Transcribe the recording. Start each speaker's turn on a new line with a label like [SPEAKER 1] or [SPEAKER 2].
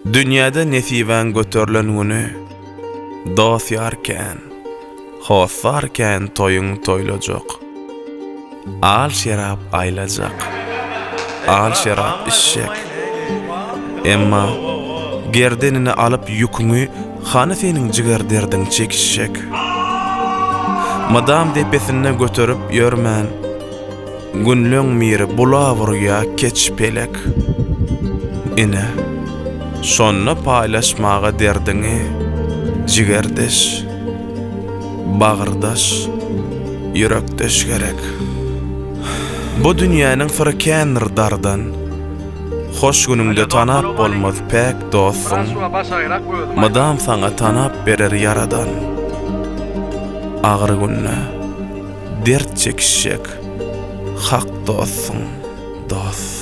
[SPEAKER 1] Dünýäde nesibäň göterlen güni, Dost-ýar kän, hossar kän toýuň toýlajak. Al şerap aýlajak, al şerap içjek. Emma gerdenine alyp ýüküňi hany seniň jiger derdiň çekişjek? Mydam depesinde göterip ýörmän, Günleň biri bulap urýa keç pelek. Ine, şonda paýlaşmaga derdiňi jigerdeş, bagyrdaş, ýürekdeş gerek. Bu dünýäniň syry kändir dardan, Hoş günüňde tanap bolmaz päk dostuň, Mydam saňa tanap berer Ýaradan. Agyr günde. Dert çekişjek hak dostuň, dost.